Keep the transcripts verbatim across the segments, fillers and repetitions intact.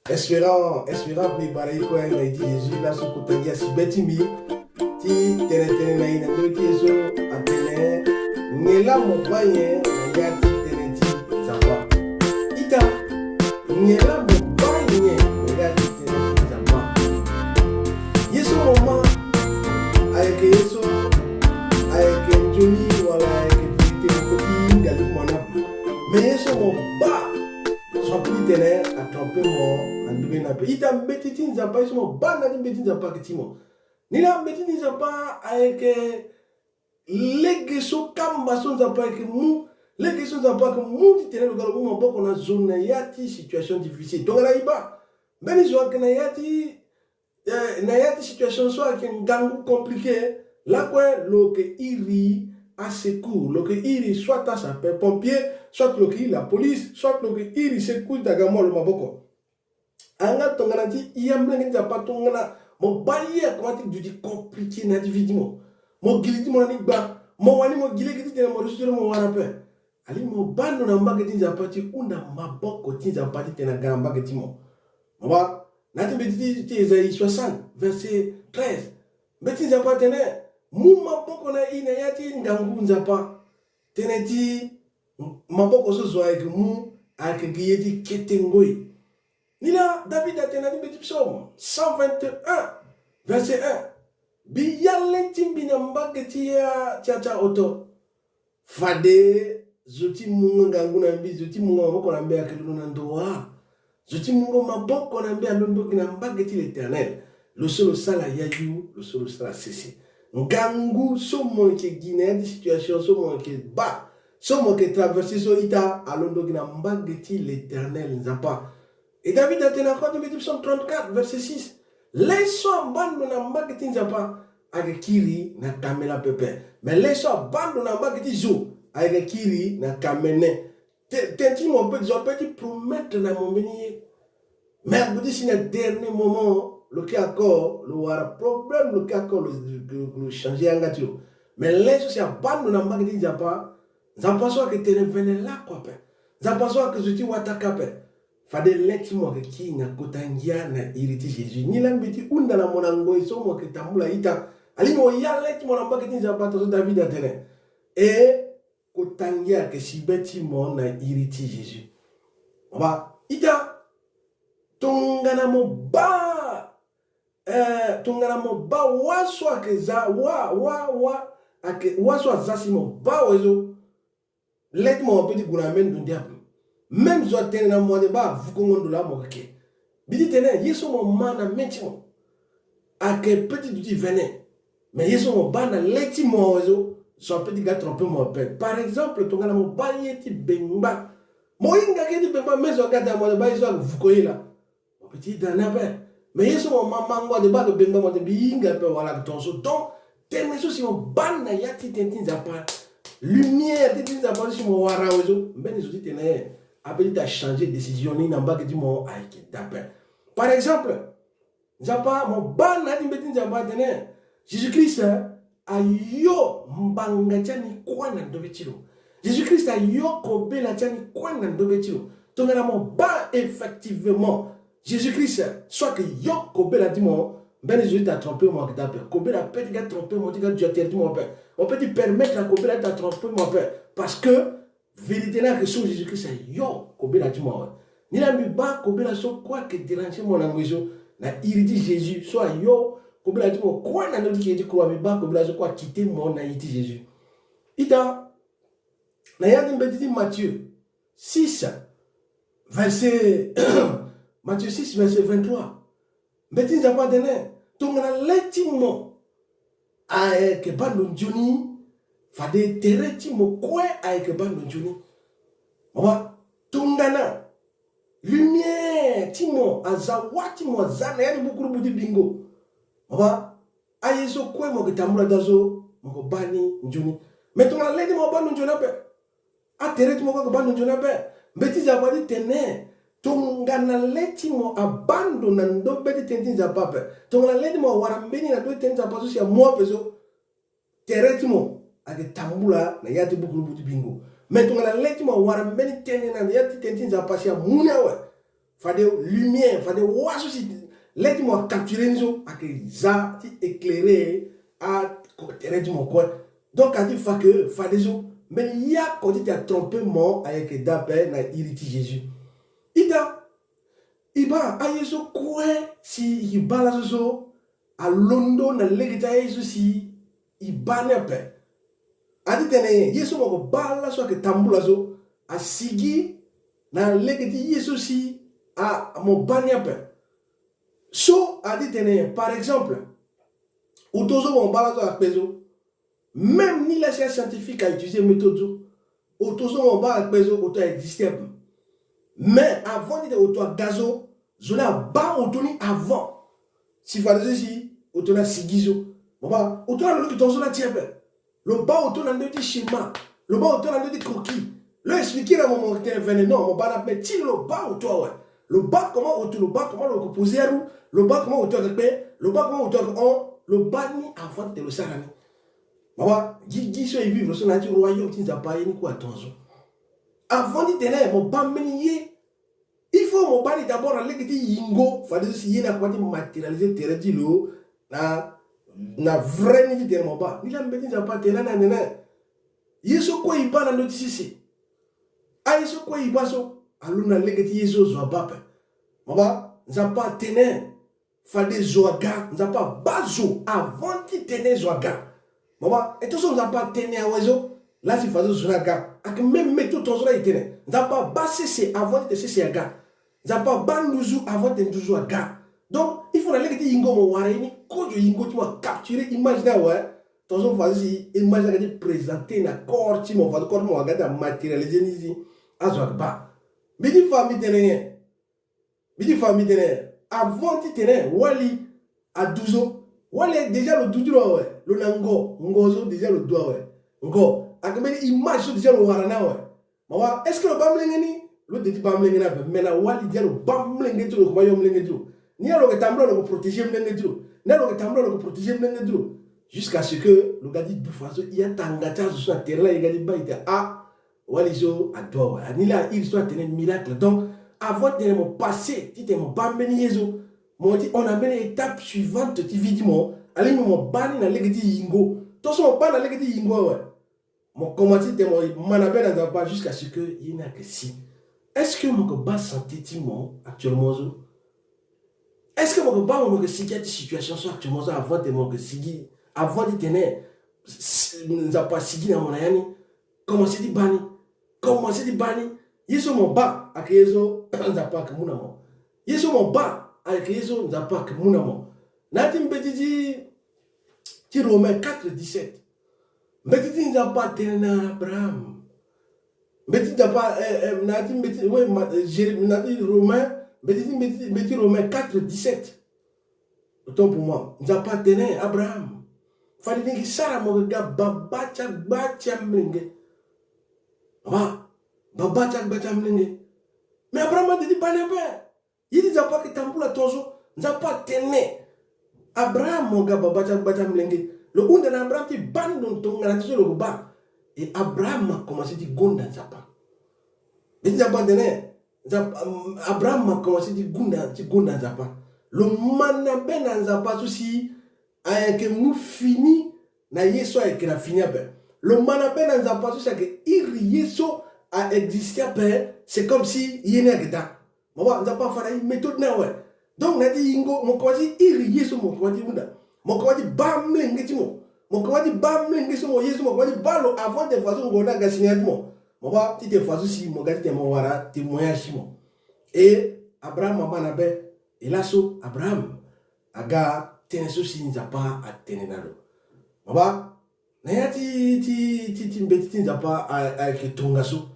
Espérant, espérant mbi bara ye kue na iri ti Jésus, laso kota ngia si be ti mbi ti tene tënë na e na ndö ti ye so atene: nyen laa mo baa nyen na ya ti tënë ti Nzapa? Ita, nyen laa mo baa nyen na ya ti tënë ti Nzapa? Ye so mo ma, ayeke ye so ayeke nzoni wala ayeke vérité, mo peut ti hinga li mo na. Mais ye so mo baa, so apeut ti tene atrompe mo na ndö ni ape. Ita, mbeti ti Nzapa, ye so mo baa na ya ti mbeti ti Nzapa ayeke ti mo. Ni laa mbeti ti Nzapa ayeke lege so kamba so Nzapa ayeke mu, lege so Nzapa ayeke mu ti tene lo ga lo mu maboko na zo na ya ti situation difficile. Tongana e baa, mbeni zo ayeke na ya ti, eh, na ya ti situation so ayeke ngangu compliqué, lakue lo yeke iri asecours, lo yeke iri soit asapeur pompier, soit lo yeke iri la police, soit lo yeke iri secours ti aga mu na lo maboko. Anga tongana ti ya molenge ti Nzapa, tongana mo baa ye akoma ti duti compliqué na ya ti vie ti mo, mo gi li ti mo na ni gba, mo wani mo gi lege ti tene mo résoudre, mo wara ape. Alingbi mo baa ndo na mbage ti Nzapa ti hunda maboko ti Nzapa ti tene aga na mbage ti mo. Mo baa na ya ti mbeti ti, ti Esaïe soixante, verset treize. Mbeti ti Nzapa atene: mu maboko na e na ya ti ngangu Nzapa. Tënë ti maboko so zo ayeke mu ayeke gi ye ti kete ngoi. Ni laa David atene na ya ti mbeti ti Psaume cent vingt et un, verset un: mbi ya le ti mbi na mbage ti ya ti ata oto. Fade zo ti mungo ngangu na mbi, zo ti mungo maboko na mbi ayeke londo na ndo wa? Zo ti mungo maboko na mbi alondo gi na mbage ti l'Éternel. Lo so lo sara yayu, lo so lo sara sese. Ngangu so mo yeke gi na ya ti situation so mo yeke baa, so mo yeke traverser so, ita, alondo gi na mbage ti l'Éternel Nzapa. E David atene na kua ti mbeti ti Psaume trente-quatre, verset six: le so abaa ndo na mbage ti Nzapa ayeke kiri na kamela pepe. Mais le so abaa ndo na mbage ti zo ayeke kiri na kamene. Te, tënë ti mo ape, zo ape ti promettre na mo mbeni ye. Mais ague ti si na dernier moment, lo ke ako, lo wara problème, lo ke ako, lo, lo, lo changer yanga ti lo. Mais le so si abaa ndo na mbage ti Nzapa, Nzapa so ayeke tene vene lakue ape, Nzapa so ayeke zo ti wataka ape, fade le ti mo ayeke kiri na kota ngia na iri ti Jésus. Ni laa mbi ti hunda na mo na ngoi so mo yeke tambula, ita, alingbi mo ya le ti mo na mbage ti Nzapa, tongaso David atene. E kota ngia ayeke si be ti mo na iri ti Jésus. Mo baa, ita, tongana mo baa, eh, tongana mo baa wa so ayeke za, wa, wa, wa, ayeke wa so aza si mo baa awe so, le ti mo ape ti gue na mbeni ndo ndia ape. Même zo atene na mo ande baa avukongo ndo laa mo yeke ke. Mbi ti tene ye so mo ma na mê ti mo ayeke peut ti duti vene. Mais ye so mo baa na le ti mo awe so, so apeut ti ga tromper mo ape. Par exemple, tongana mo baa ye ti bengba, mo hinga ke ye ti bengba, même zo aga daa mo ande baa ye so avuko ye laa, mo peut ti da ni ape. Mais ye so mo ma mango ande baa ayeke bengba, mo ande mbi hinga ape wala ayeke tongaso. Donc tënë so si mo baa na ya ti tënë ti Nzapa, lumière ti tënë ti Nzapa so si mo wara awe so, mbeni zo ti tene apeut ti da changer décision ni na mbage ti mo ayeke daa ape. Par exemple, Nzapa, mo baa na ya ti mbeti ti Nzapa atene Jésus-Christ ayo mbanga ti ani kue na ndobe ti lo. Jésus-Christ ayo kobela ti ani kue na ndobe ti lo. Tongana mo baa effectivement Jésus-Christ so ayeke yo kobela ti mo, mbeni zo ti da tromper mo ayeke daa ape. Kobela apeut ti ga tromper mo, ti ga duti na tere ti mo ape. Mo peut ti permettre na kobela ti da tromper mo ape. Parce que vérité ni ayeke so Jésus-Christ ayo kobela ti mo awe. Ni laa mbi baa kobela so kue ayeke déranger mo na ngoi so, na iri ti Jésus so ayo kobela ti mo kue na ndö ti keke ti croix, mbi baa kobela so kue akite mo na iri ti Jésus. Ita, na ya ti mbeti ti Matthieu six, verset, Matthieu six, verset vingt-trois. Mbeti ti Nzapa atene, tongana le ti mo ayeke baa ndo nzoni, fade tere ti mo kue ayeke baa ndo nzoni. Mo baa, tongana lumière ti mo aza, wa ti mo aza na ya ti bukurubu ti bingo, mo baa, aye so kue mo yeke tambula daa so, mo yeke baa ni nzoni. Mais tongana le ti mo abaa ndo nzoni ape, atere ti mo kue ayeke baa ndo nzoni ape. Mbeti ti Nzapa ti tene, tongana le ti mo abaa ndo na ndobe ti tënë ti Nzapa ape, tongana le ti mo awara mbeni na ndobe ti tënë ti Nzapa so si amu ape so, tere ti mo ayeke tambula na ya ti bukurubu ti bingo. Mais tongana le ti mo awara mbeni tënë na ya ti tënë ti Nzapa si amu ni awe, Fade lumière, fade wa so si le ti mo acapturer ni so ayeke za ti éclairer atere ti mo kue. Donc a ti fa ke fadeso mbeni ya ko ti te atromper mo ayeke da ape na iri ti Jésus. Ita, e baa aye so kue si e baa laso so alondo na lege ti aye so si e baa ni ape. A ti tene ye so mo yeke baa laso ayeke tambula so asigi na lege ti ye so si a mo baa ni ape. So a ti tene par exemple oto so mo baa laso akpe so, même ni la si ascientifique a utiliser méthode so, oto so mo baa akpe so oto a existe ape. Mais avant ti tene oto aga so, zo ni abaa oto ni avant si fadeso si oto ni asigi so. Mo baa oto ni alondo ki tongaso ni atie ape. Lo baa oto na ndö ti schéma, lo baa oto na ndö ti croquis. Lo expliquer na mo, mo tene vene non, mo baa ni ape. Mais ti lo baa oto awe. Lo baa comment oto, lo baa comment lo yeke poser aroue, lo baa comment oto ayeke kpe, lo baa comment oto ayeke hon, lo baa ni avant ti tene lo sara ni. Mo baa gigi so e vivre so na ya ti royaume ti Nzapa, ye ni kue atongaso. Avant ti tene mo baa mbeni ye, il faut mo baa ni d'abord na lege ti yingo fadeso si ye ni akoma ti matérialiser tere ti lo na, na vrai ni ti tene mo baa. Ni laa mbeti Nzapa atene na nene. Ye so kue e baa na ndö ti sese, aye so kue e baa so alondo na lege ti ye so zo abaa ape. Mo baa Nzapa atene fade zo aga, Nzapa abaa zo avant ti tene zo aga. Mo baa e to so Nzapa atene awe so, la si fadeso zo ni aga. Ayeke même méthode tongaso la e tene Nzapa abaa sese avant ti tene sese aga. Nzapa abaa nduzu avant ti tene nduzu aga. Donc il faut na lege ti yingo mo wara ye ni kozo, yingo ti mo acapturer image ni awe. Tongaso fadeso si image ni aga ti présenter na corps ti mo, fadeso corps ti mo aga ti amatérialiser ni si azo ayeke baa. Mbi ti fa mbi tene nyen? Mbi ti fa mbi tene avant ti tene wali adu so, wali déjà lo du ti lo awe, lo na ngo, ngo so déjà lo du awe. Ngo ayeke mbeni image so déjà lo wara ni awe. Mo baa est-ce que lo baa mlenge ni? Lo de ti baa mlenge ni ape, mais na wali déjà lo baa mlenge ti lo, lo koma yo mlenge ti lo. Ni aloke tambula lo ko protéger mlenge ti lo, ni aloke tambula lo ko protéger mlenge ti lo. Jusqu'à ce que lo ga ti du fadeso e atanga ti azo so na tere la e ga ti baa e te ah, wali so adu awe. Ani laa iri so atene miracle. Donc avant ti tene mo passer ti tene mo baa mbeni ye so, mo ti hon na mbeni étape suivante ti vie ti mo. Alingbi mo baa ni na lege ti yingo. To so mo baa na lege ti yingo awe, mo komanse ti tene mo ma na be na Nzapa jusqu'à ce que ye ni ayeke si. Est-ce que mo yeke baa santé ti mo actuellement so? Est-ce que mo yeke baa mo, mo yeke sigi ya ti situation so actuellement so avant ti tene mo yeke sigi, avant ti tene Nzapa asigi na mo na ya ni? Komanse ti baa ni. Komanse ti baa ni. Ye so mo baa ayeke ye so Nzapa ayeke mu na mo. Ye so mo baa ayeke ye so Nzapa ayeke mu na mo. Na ya ti mbeti ti, ti Romain quatre dix-sept, mbeti ti Nzapa atene na Abraham. Mbeti ti Nzapa, eh, eh, na ya ti mbeti, oui, ma, eh, Jérémie, na ya ti Romain, mbeti ti, mbeti, mbeti Romain quatre dix-sept. Autant pour moi. Nzapa atene Abraham, fade ni gi sara mo yeke ga baba ti agba ti amlenge. Baba, baba ti agba ti amlenge. Mais Abraham ade ti baa ni ape. Ye ti Nzapa ayeke tambula tongaso. Nzapa atene Abraham mo ga baba ti agba ti amlenge. Lo hunda na Abraham ti baa ni ndo tongana ti so lo yeke baa. E Abraham akomanse ti gonda Nzapa. Mbi ti Nzapa atene Nzapa, Abraham akomanse ti gonda, ti gonda Nzapa. Lo ma na be na Nzapa so si ayeke mu fini na ye so ayeke na fini ape. Lo ma na be na Nzapa so si ayeke iri ye so a existe ape, c'est comme si ye ni ayeke daa. Mo baa Nzapa afa na e méthode ni awe. Donc na ya ti yingo mo komanse ti iri ye so mo komanse ti hunda. Mo komanse ti baa mlenge ti mo. Mo komanse ti baa mlenge so mo ye so mo komanse ti baa lo avant ti tene fadeso ngo ni aga si na ya ti mo. Mo baa ti tene fadeso si mo ga ti tene mo wara témoignage ti mo. E Abraham ama na be. E laso Abraham aga tënë so si Nzapa atene na lo. Mo baa na ya ti, ti, ti, ti mbeti ti Nzapa a, ayeke tongaso.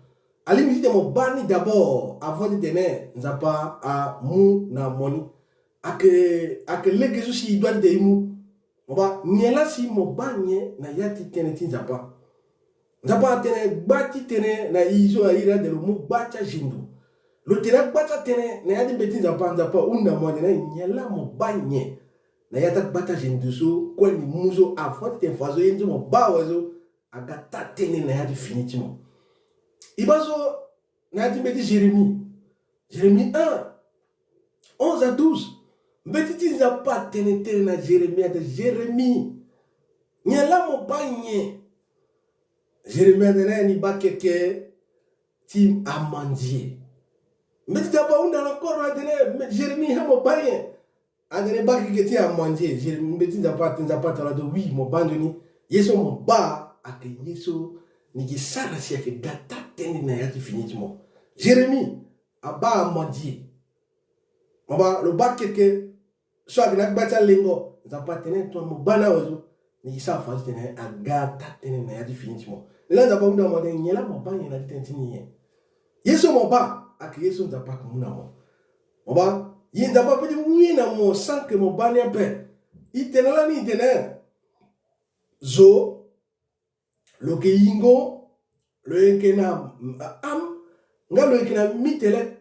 Alingbi ti tene mo baa ni d'abord avant ti tene Nzapa amu na mo ni. Ayeke, ayeke lege so si e doit ti tene e mu. Mo baa nyen laa si mo baa nyen na ya ti tënë ti Nzapa? Nzapa atene gba ti tënë na e so na iri ade lo mu gba ti azendo. Lo tene agba ti atënë na ya ti mbeti ti Nzapa, Nzapa ahunda mo atene nyen laa mo baa nyen na ya ti agba ti azendo so kue ni mu so avant ti tene fadeso ye ni so mo baa awe so aga taa tënë na ya ti fini ti mo. E baa so na ya ti mbeti Jérémie. Jérémie un, onze à douze. Mbeti ti Nzapa atene tënë na Jérémie, atene: Jérémie, nyen laa mo baa nyen? Jérémie atene: Ni baa keke ti amandier. Mbeti ti Nzapa ahunda na koro atene: Jérémie, nyen mo baa nyen? Atene: Baa keke ti amandier. Jérémie, mbeti ti Nzapa atene, Nzapa atene: Oui, mo baa nzoni. Ye so mo baa ayeke ye so ni yeke sara si ayeke ga taa-tënë na ya ti fini ti mo. Jérémie abaa amandier. Mo baa, lo baa keke so ayeke na gba ti alengo. Nzapa atene tongana mo baa ni awe so, ni yeke sara fa ti tene aga taa-tënë na ya ti fini ti mo. Ni laa Nzapa ahunda mo atene: Nyen laa mo baa nyen na ya ti tënë ti ni nyen? Ye so mo baa ayeke ye so Nzapa ayeke mu na mo. Mo baa, ye Nzapa apeut ti mu ye na mo sans que mo baa ni ape. E tene lani, e tene: Zo, lo yeke yingo, lo yeke na, mm, âme, nga lo yeke na mitele.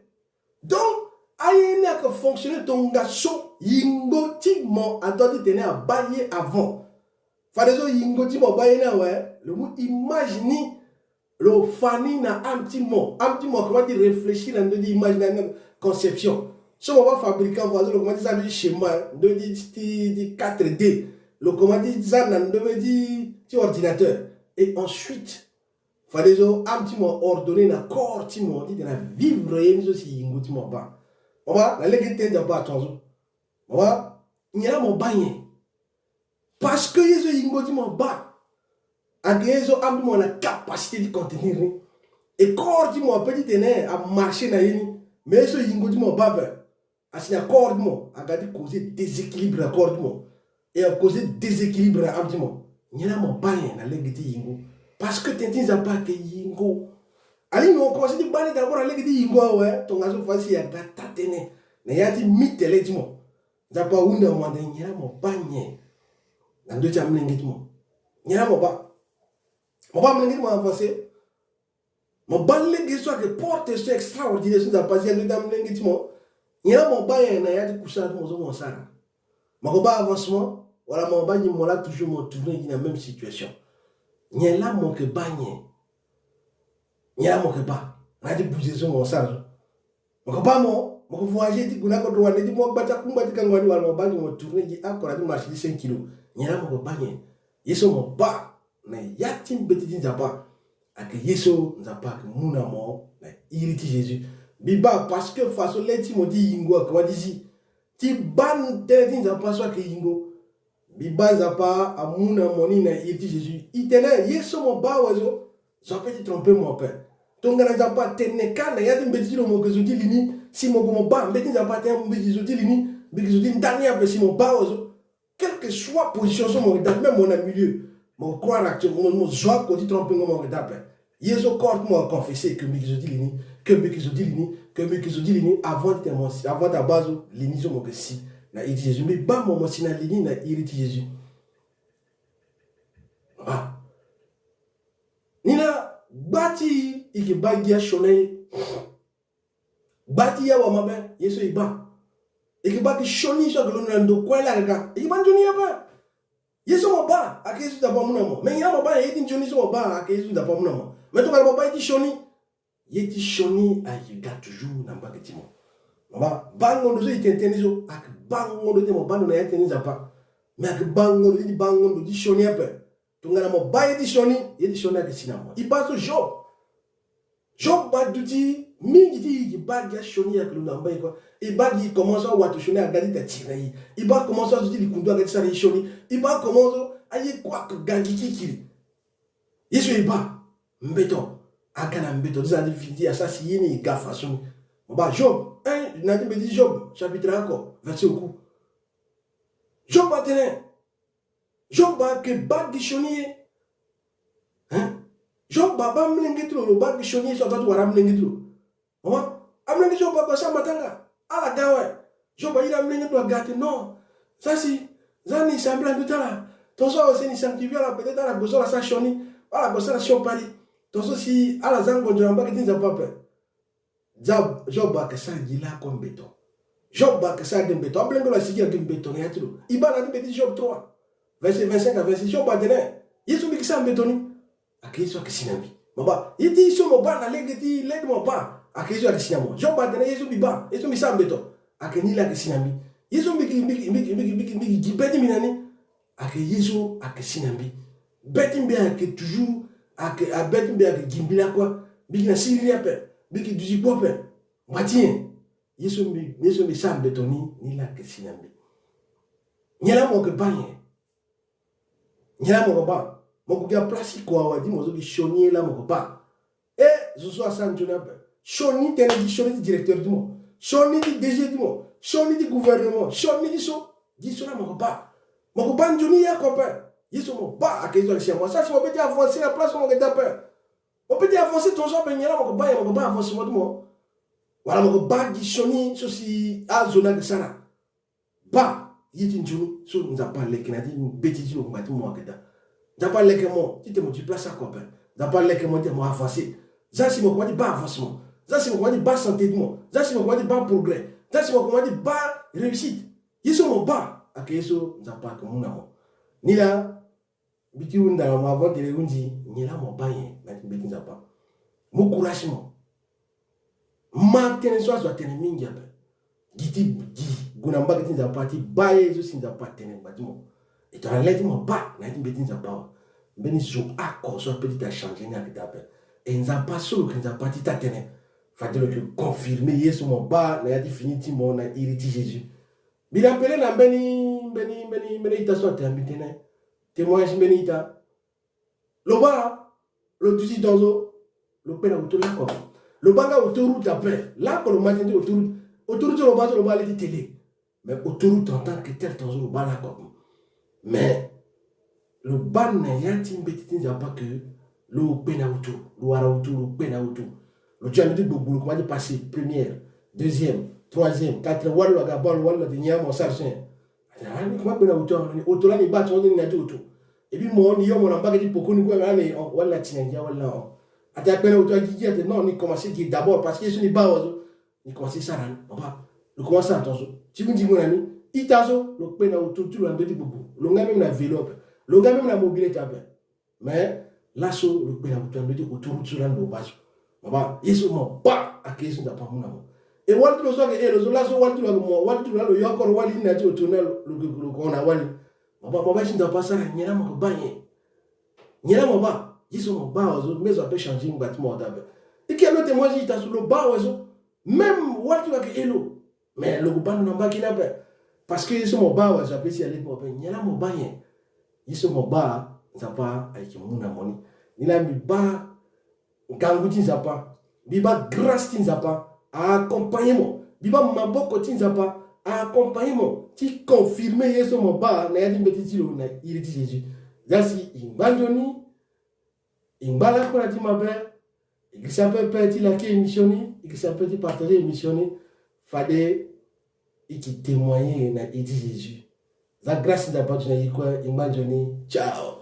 Donc aye ni ayeke fonctionner tongaso. Yingo ti mo adoit ti tene abaa ye avant. Fade so yingo ti mo abaa ye ni awe, lo mu image ni, lo fa ni na âme ti mo. Âme ti mo akomanse ti réfléchir na ndö ti image na, na conception. So mo baa fabricant, fade so lo komanse ti sara ndö ti schéma, ndö ti, ti, ti quatre D. Lo komanse ti sara na ndö ti, ti ordinateur. Et ensuite, fade so âme ti mo aordonner na corps ti mo ti tene avivre ye ni so si yingo ti mo abaa. Mo baa, na lege ti tene ti Nzapa atongaso. Mo baa, nyen laa mo baa nyen? Parce que ye so yingo ti mo abaa ayeke ye so âme ti mo na capacité ti contenir ni. Et corps ti mo apeut ti tene amarcher na ye ni. Mais ye so yingo ti mo abaa ape, asi na corps ti mo aga ti causer déséquilibre na corps ti mo. Et a causer déséquilibre na âme ti mo. Nyen laa mo baa nyen na lege ti yingo? Parce que tënë ti Nzapa ayeke yingo. Alingbi mo komanse ti baa ni d'abord na lege ti yingo awe, tongaso fa si aga taa-tënë na ya ti mitele ti mo. Nzapa ahunda mo ande, nyen laa mo baa nyen na ndö ti amolenge ti mo? Nyen laa mo baa? Mo baa amolenge ti mo avancer. Mo baa lege so ayeke porte so extraordinaire so Nzapa azi na ndö ti amolenge ti mo. Nyen laa mo baa nyen na ya ti kusala ti mo so mo sara? Mo yeke baa avancement, wala mo baa nyen mo laa toujours mo tourner gi na même situation? Nyen laa mo yeke baa nyen? Nyen laa mo yeke baa na ya ti bouger so mo sara so? Mo yeke baa mo, mo yeke voyager ti gue na kodro wande ti mo gba ti akungba ti kango wande, wala mo baa nyen mo tourner gi oko na ya ti marché ti cinq kilo? Nyen laa mo yeke baa nyen? Ye so mo baa na ya ti mbeti ti Nzapa ayeke ye so Nzapa ayeke mu na mo na iri ti Jésus. Mbi baa parce que façon le ti mo ti yingo ayeke wâ ti zi ti baa tënë ti Nzapa so ayeke yingo. Mbi baa Nzapa amu na mo ni na iri ti Jésus. E tene ye so mo baa awe so, zo apeut ti tromper mo ape. Tongana Nzapa atene kâ na ya ti mbeti ti lo mo yeke zo ti li ni, si mo gue mo baa, mbeti ti Nzapa atene mbi yeke zo ti li ni, mbi yeke zo ti nda ni ape si mo baa awe so. Quelle que soit position so mo yeke daa, même mo na milieu, mo croire actuellement, mo zo oko ti tromper ngo, mo yeke daa ape. Ye so corps ti mo aconfesser que mbi yeke zo ti li ni, que mbi yeke zo ti li ni, que mbi yeke zo ti li ni, avant ti tene mo si, avant ti abaa zo, li ni so mo yeke si na iri ti Jésus. Mbi baa mo, mo si na li ni na iri ti Jésus. Ah. Ni na gba ti e yeke baa gi asioni aye. Gba ti e awamabe, ye so e baa. E yeke baa gi sioni so ayeke londo na ndo kue laa aga. E yeke baa nzoni ape. Ye so mo baa ayeke ye so Nzapa amu na mo. Me nyen laa mo baa, ye ti nzoni so mo baa ayeke ye so Nzapa amu na mo. Me tongana mo baa ye ti sioni, ye ti sioni ayeke ga toujours na mbage ti mo. Mo baa, bango ndo so e tene tënë so ayeke bango ndo ti mo baa ndo na ya ti tënë ti Nzapa. Me ayeke bango ndo ti, bango ndo ti sioni ape. Tongana mo baa ye ti sioni, ye ti sioni ayeke si na mo. E baa so Job. Job aduti mingi ti e yeke baa gi asioni ayeke londo na mbage kue. E baa gi comment so awato sioni aga ti tatiri na e. E baa comment so azo ti likundu aga ti sara e sioni. E baa comment so aye kue ayeke ga gi kirikiri. Ye so e baa, mbeto aga na mbeto ti za ti fini ti e, asara si ye ni e ga façon ni. Mo baa Job, hein, na ya ti mbeti ti Job chapitre oko, verset oku. Job atene, Job ayeke baa gi sioni ye. Hein? Job abaa amolenge ti lo, lo baa gi sioni ye so adoit ti wara amolenge ti lo. Mama, amolenge ti Job ague asara matanga. Ala ga awe. Job airi amolenge ti lo aga atene non. Za si, za ni sambela ndö ti ala. Tongaso awe si ni sanctifier ala, peut-être ala gue so ala sara sioni. Ala gue sara sioni paris. Tongaso si ala za ngonzo na mbage ti Nzapa ape. Job, Job ayeke sara gi lakue mbeto. Job ayeke sara gi mbeto. Amolenge lo asigi ayeke mbeto na ya ti lo. E baa na ya ti mbeti ti Job trois, verset vingt-cinq à vingt-six. Job atene, ye so mbi yeke sara mbeto ni ayeke ye so ayeke si na mbi. Mo baa, ye ti so mo baa na lege ti lege mo baa ayeke ye so ayeke si na mo. Job atene, ye so mbi baa, ye so mbi sara mbeto, Ayeke ni laa ayeke si na mbi. Ye so mbi yeke, mbi yeke, mbi yeke, mbi yeke, mbi yeke gi be ti mbi na ni. Ayeke ye so ayeke si na mbi. Be ti mbi ayeke toujours, ayeke, a be ti mbi ayeke gi mbi lakue. Mbi yeke na siriri ape. Mbi yeke duti kpo ape. Ngba ti nyen? Ye so mbi, ye so mbi sara mbeto ni, ni laa ayeke si na mbi. Nyen laa mo yeke baa nyen? Nyen laa mo yeke baa? Mo gue gi aplace ti ko awe, di mo zo gi sioni ye laa mo yeke baa. E, zo so asara nzoni ape. Sioni tënë gi sioni ti directeur ti mo. Sioni ti D G ti mo. Sioni ti gouvernement. Sioni ti so. Gi so laa mo yeke baa. Mo yeke baa nzoni ye oko ape. Ye so mo baa ayeke ye so ayeke si na mo. Asara si mo peut ti avancer na place so mo yeke daa ape. Mo peut ti avancer tongaso ape, nyen laa mo yeke baa nyen? Mo yeke baa avancement ti mo. Wala mo yeke baa gi sioni so si azo ni ayeke sara. Baa ye ti nzoni so Nzapa aleke na ya ti mbeti ti lo ngba ti mo ayeke daa. Nzapa aleke mo titene mo duti place oko ape. Nzapa aleke mo titene mo avancer. Zia si mo koma ti baa avancement. Zia si mo koma ti baa santé ti mo. Zia si mo koma ti baa progrès. Zia si mo koma ti baa réussite. Ye so mo baa ayeke ye so Nzapa ayeke mu na mo. Ni laa mbi ti hunda na mo avant tene e hunzi, nyen laa mo baa nyen na ya ti mbeti ti Nzapa? Mu courage mo. Ma tënë so azo atene mingi ape. Gi ti gi gue na mbage ti Nzapa ti baa ye so si Nzapa atene ngba ti mo. E tongana le ti mo baa na ya ti mbeti ti Nzapa awe, mbeni zo oko so apeut ti ta changer ni ayeke daa ape. E Nzapa so lo yeke Nzapa ti taa-tënë. Fade lo yeke confirmer ye so mo baa na ya ti fini ti mo na iri ti Jésus. Mbi rappeler na mbeni, mbeni, mbeni, mbeni ita so atene mbi tënë. Témoignage ti mbeni ita. Lo baa, lo duti tongaso, lo kpe na auto lakue. Lo baa nga autoroute ape. Lakue lo ma tënë ti autoroute. Autoroute so lo baa so lo baa le ti télé. Mais autoroute en tant que tel tongaso lo baa lakue. Mais lo baa na ya ti mbeti ti Nzapa ke lo kpe na auto, lo wara auto, lo kpe na auto. Lo ti na ndö ti gbogbo, lo koma ti passer première, deuxième, troisième, quatrième, wali lo aga baa lo, wali lo ate nyen mo sara so nyen. Ate ah, ni koma kpe na auto, auto laa ni baa tongaso ni na ya ti auto. Et puis mo ni yo mo na mbage ti poko ni kue laa ni, oh, wali laa ti na ngia, wali laa, oh. Ate akpe na auto agigi, ate non, ni commencer gi d'abord parce que ye so ni baa awe so, ni commencer sara ni, papa. Lo commencer sara tongaso. Ti hunzi mo na ni, ita so, lo kpe na auto ti lo na ndö ti gbogbo. Lo nga même na vélo ape. Lo nga même na mobilette ape. Mais laso lo kpe na auto na ndö ti autoroute so lani lo baa so. Mo baa, ye so mo baa ayeke ye so Nzapa amu na mo. E wali ti lo so ayeke e lo so laso wali ti lo ayeke mo, wali ti lo lani lo yo oko lo wali ni na ya ti auto ni laa lo, lo, lo, lo ko na wali. Mo baa, mo baa ye so Nzapa asara, nyen laa mo yeke baa nyen? Nyen laa mo baa? Ye so mo baa awe so, mbeni zo apeut changer ngba ti mo awe daa ape. E ke lo témoignage ti ita so lo baa awe so. Même wali ti lo ayeke e lo. Mais lo ko baa ndo na mbage ni ape. Parce que ye so mo baa awe so apeut ti ya le ti mo ape. Nyen laa mo baa nyen? Ye so mo baa, Nzapa ayeke mu na mo ni. Ni laa mbi baa ngangu ti Nzapa. Mbi baa grâce ti Nzapa a accompagner mo. Mbi baa maboko ti Nzapa a accompagner mo ti confirmer ye so mo baa na ya ti mbeti ti lo na iri ti Jésus. Zia si e ngba nzoni, e ngba lakue na ti mabe, e girisa pepe ti liker émission ni, e girisa pepe ti partager émission ni. Fade e ke témoigner na iri ti Jésus. Za grâce ti Nzapa aduti na e kue, e ngba nzoni. Ciao.